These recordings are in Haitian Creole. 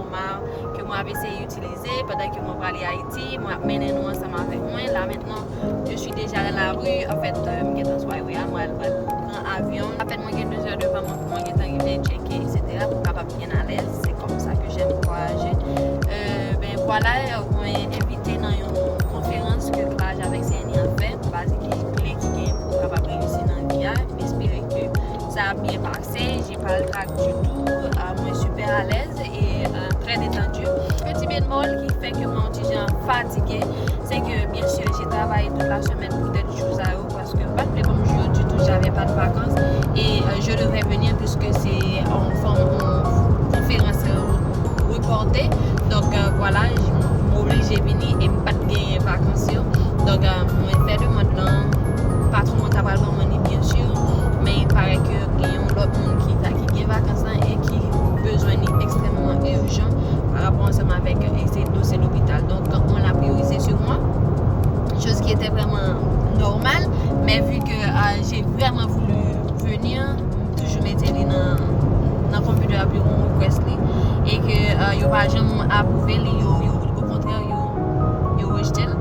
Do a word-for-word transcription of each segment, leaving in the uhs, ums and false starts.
Ke mwen ap eseye itilize pandan ke mwen prale Ayiti, mwen ap mennen nou ansanm avèk mwen. La mentnan, je suis déjà dans la rue. An fèt, euh, m gentan sou highway a, mwen al, al pran avyon. Apèn mwen gen de zè devan mwen pou mwen gentan rive tcheke, et cetera, pou m kapab byen alèz. C'est comme ça que j'aime voyager. Euh, ben, vwala, mwen envite nan yon konferans ke Plaj avèk C N I ap fè, pou baze ki kle ki gen pou w kapab reyisi nan vi a. M espere ke sa ap byen pase. J'ai pas le trac du tout. Euh, mwen sipè alèz e, euh, trè detandi. Yon ti benmòl ki fè ke mwen yon ti jan fatige, se ke, byen si, j'ai travaillé toute la semaine poutèt jou sa yo, paske yo pa t vle ban m jou yo ditou, j'avais pas de vacances. Et, euh, je devais venir puisque c'est en form, en conférence, euh, reportée. Donk, euh, vwala, m oblije vini e m pa t genyen vakans yo. Donk, euh, mwen fè demann lan, patwon mwen ta pral ban mwen li, byen si, men il paraît que gen yon lòt moun ki ta, ki gen vakans lan e ki bezwen li ekstrèmman ijan pa rapò ansanm avèk, euh, se dosye lopital. Donc, on l'a priorisé sur moi, chose qui était vraiment normale, mais vu que, euh, j'ai vraiment voulu venir, m toujou mete li nan, nan konpitè a pou yo request li. E ke, euh, yo pa janm apwouve li, yo, yo, okontrè, yo, yo rejte l.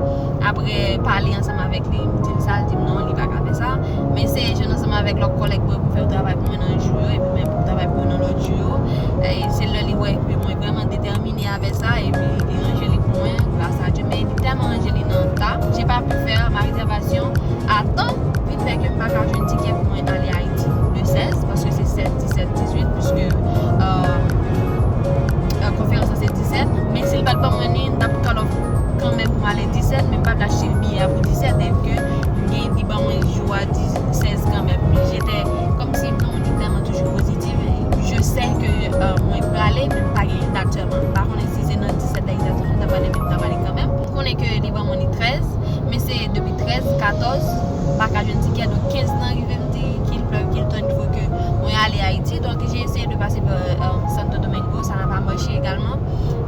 Apre pale ansanm avèk li, m di l sa, l di m non, li pa ka fè sa. M eseye jwenn ansanm avèk lòt kòlèg mwen pou fè yo travay pou mwen nan jou yo, epi mwen pou travay pou yo nan lòt jou yo. E se lè li wè ke mwen vrèman detèmine avè sa, epi li ranje li pou mwen, gras a Dye. Men li tèlman ranje li nan ta, j'ai pas pu faire ma réservation à temps, vin fè ke m pa ka jwenn tikè pou mwen ale Ayiti le sèz, paske se sèz, disèt, dizuit, puiske, euh, euh, konferans lan se disèt. Men si l pa t ban mwen li, m t ap call off kanmenm pou m ale disèt, men m pa t achte biyè a pou disèt, e ke m gen, li ban mwen jou a sèz kanmenm. J'étais comme si, non, li tèlman toujou pozitif. Je sais que, euh, mwen prale, men m pa gen dat sèlman. M pa konnen si se nan disèt la egzakteman m ta prale, men m ta prale kanmenm. M konnen ke li ban mwen li trèz, men se depi trèz, katòz, m pa ka jwenn tikè. Donk, kenz lan rive, m di, qu'il pleuve, qu'il tonne, il faut que mwen ale Ayiti. Donk, j'ai essayé de passer par, euh, Santo Domingo, ça n'a pas marché également.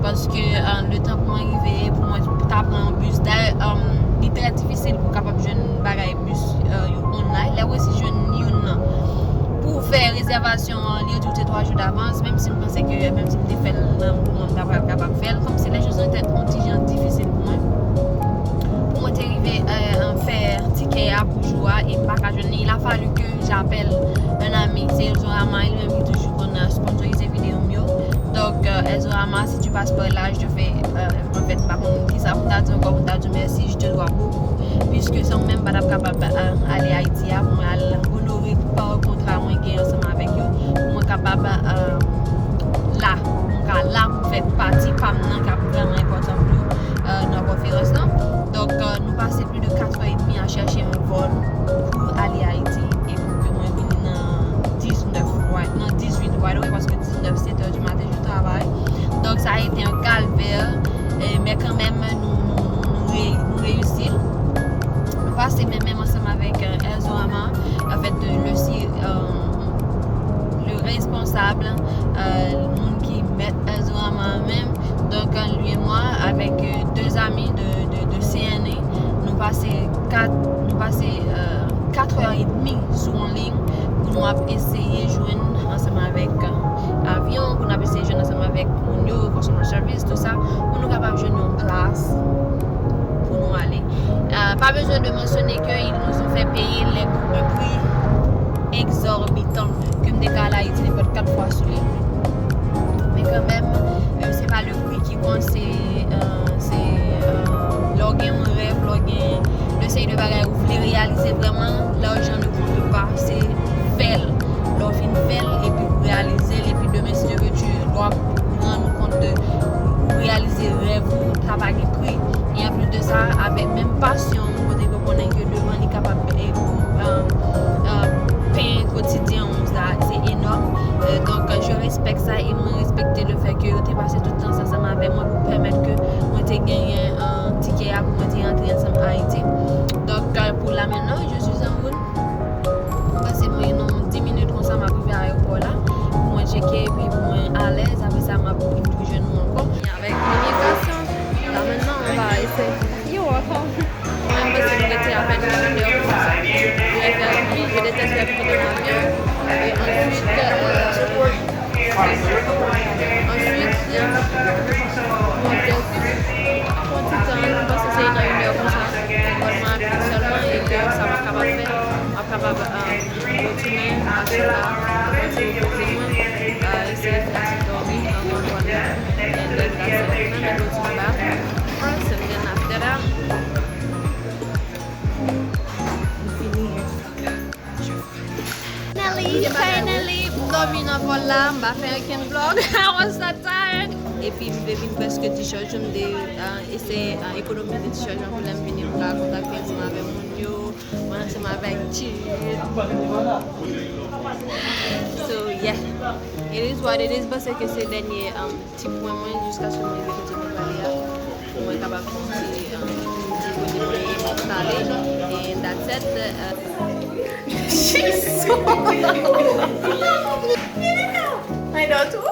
Paske, euh, le tan pou mwen rive, pou mwen ta pran yon bis, dayè, euh, li trè difisil pou w kapab jwenn bagay bis, euh, yo online. Lè w resi jwenn youn nan pou w fè rezèvasyon an, li di w se twa jou davans, menm si m panse ke, menm si m te fè l nan moman m ta pral kapab fè l, kòmsi les choses étaient yon ti jan difisil pou mwen. Pou mwen te rive, euh, fè tikè a pou jou a, e m pa ka jwenn li. Il a fallu que j'appelle un ami, se Elzorama, li menm ki toujou konn, euh, sponsorize videyo m yo. Donk, euh, Elzorama, si tu passes par là, je te fais, euh, an fèt, m pa konn kisa pou m ta di ankò, pou m ta di mèsi, je te dois beaucoup, puiske san ou menm, m pa t ap kapab, euh, ale Ayiti a pou mwen al onore pa kontra mwen gen ansanm avèk yo, pou mwen kapab, euh, la, pou mwen ka la pou m fè pati pa m nan k ap vrèman enpòtan pou, euh, nan konferans lan. Donk, euh, nou pase plis de kat è edmi a chèche yon vòl pou ale Ayiti e pou ke mwen vini nan diznèf, ouais, nan dizuit, by the way, paske diznèf, sept heures du matin, je travaille. Donc, ça a été un calvaire, euh, mais quand même, nou, nou, nou, nou re-, nou reyisi l. Nou pase menm, menm ansanm avèk, euh, Elzorama, en fait, euh, le si-, euh, le responsable, euh, moun ki mèt Elzorama menm. Donc, euh, lui et moi, avec, euh, deux amis de, de, de C N I, nou pase kat, nou pase, euh, kat è edmi sou yon liy pou nou ap eseye jwenn ansanm avèk, euh, avyon, pou nou ap eseye jwenn ansanm avèk moun yo, customer service, tout sa, pou nou kapab jwenn yon plas pou nou ale. Euh, pas besoin de mentionner que ils nous ont fait payer les, le prix exorbitant ke m te ka al Ayiti nenpòt kat fwa sou li. Men kanmenm, euh, se pa le prix qui compte, se, euh, se, euh, lè w gen yon rèv, lè w gen yon seri de bagay ou vle reyalize vrèman, l'argent ne compte pas, se fè l. Lè w fin fè l, epi ou reyalize l, epi demen, si Dye vle, tu, lè w ap rann ou kont de ou reyalize rèv ou, sa pa gen pri. E an plis de sa, avèk menm pasyon, kote ke w konnen ke devan li kapab, e, euh, euh, pen kotidyen ou, sa, se enòm. Euh, donk, je respecte ça e mwen respekte le fait que yo te pase tout tan sa ansanm avè mwen pou pèmèt ke mwen te genyen, euh, tikè a pou mwen te rantre ansanm Ayiti. Donk, euh, pou la mentnan, je suis en route. Mwen panse mwen nan dis minit konsa m ap rive ayewopò la. Pou mwen tcheke, epi pou mwen alèz, apre sa m ap vin tou jwenn nou ankò. Avec l'immigration, là maintenant on va essayer. You're welcome. Mwen menm panse nou rete apèn yon dè konsa. Bref, euh, je déteste être dans l'avion. Et ensuite, euh, ensuite, euh, Finally, m dòmi nan vòl la, m pa fè okenn vlog. I was so tired. Epi m vle vin prèske discharge m de, uh, eseye, uh, ekonomize discharge an pou lè m vini m ka kontakte ansanm avè moun yo, mwen ansanm avèk Jude. So, yeah. It is what it is, m panse ke se dènye, um, ti pwen mwen jiskaske mwen rive kote mwen prale a. Pou mwen kapab di, um, di kote mwen prale. And that's it. Uh, I know too.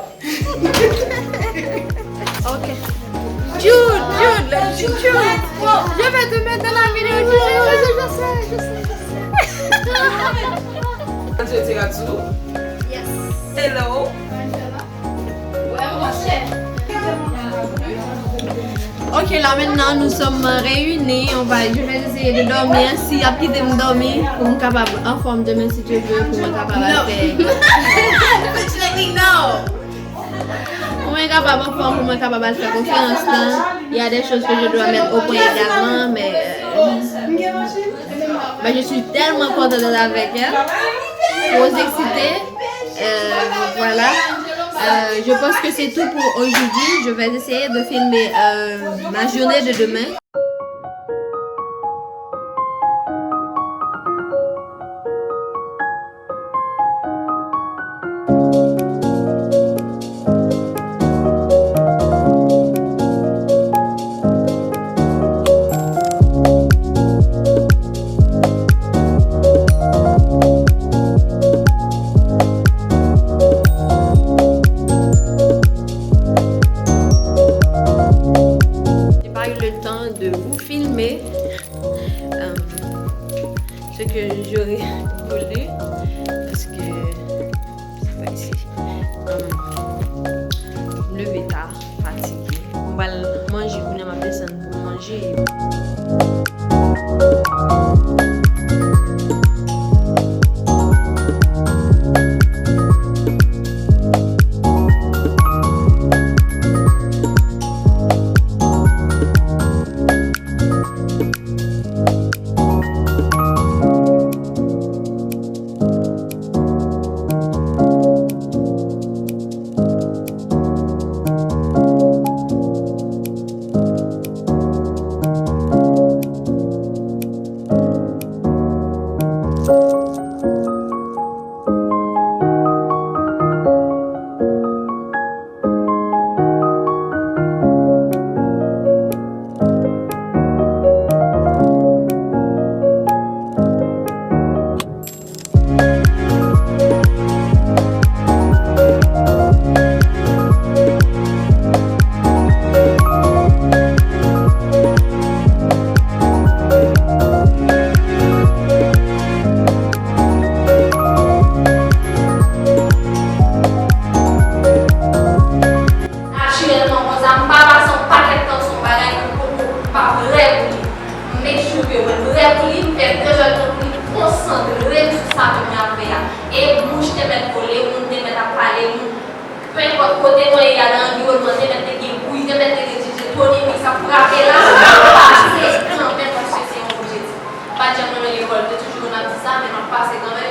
Ok. Jude, Jude, Jude, je vais te mettre dans la vidéo. Je sais, je sais, je sais, je sais. Yes. Hello. Ok, là maintenant nous sommes réunis. On va, je vais essayer de dormir. Si y ap kite m dòmi, pou m kapab anfòm demen, si Dieu veut, pou mwen kapab al fè. Unfortunately, no. Pou mwen kapab anfòm, pou mwen kapab al fè konferans lan. Il y a des choses que je dois mettre au point également, mais, euh, ben, je suis tellement contente d'être avec elle. Trop excitée. Euh, voilà. Euh, je pense que c'est tout pour aujourd'hui. Je vais essayer de filmer, euh, ma journée de demain. J'ai pas eu le temps de vous filmer, euh, ce que j'aurais voulu, parce que c'est pas ici. Euh, m leve ta, fatige. M pral manje, kounye a m ap desann pou manje. Natirèlman konsa, m pa pase yon pakèt tan sou yon bagay ke m poko, m pa prè pou li. M make sure ke mwen prè pou li, m fè de zèdtan pou li, konsantre sou sa ke mwen ap fè a. E bouch te mèt vole, moun te mèt ap pale, moun, pe enpòt kote mwen ye a nan anviwònman, te mèt te gen bri, te mèt te gen D J Tony Mix ap frape la, m ap pase kanmenm paske se yon objektif. M pa t janm renmen lekòl, m te toujou konn ap di sa, men m ap pase kanmenm.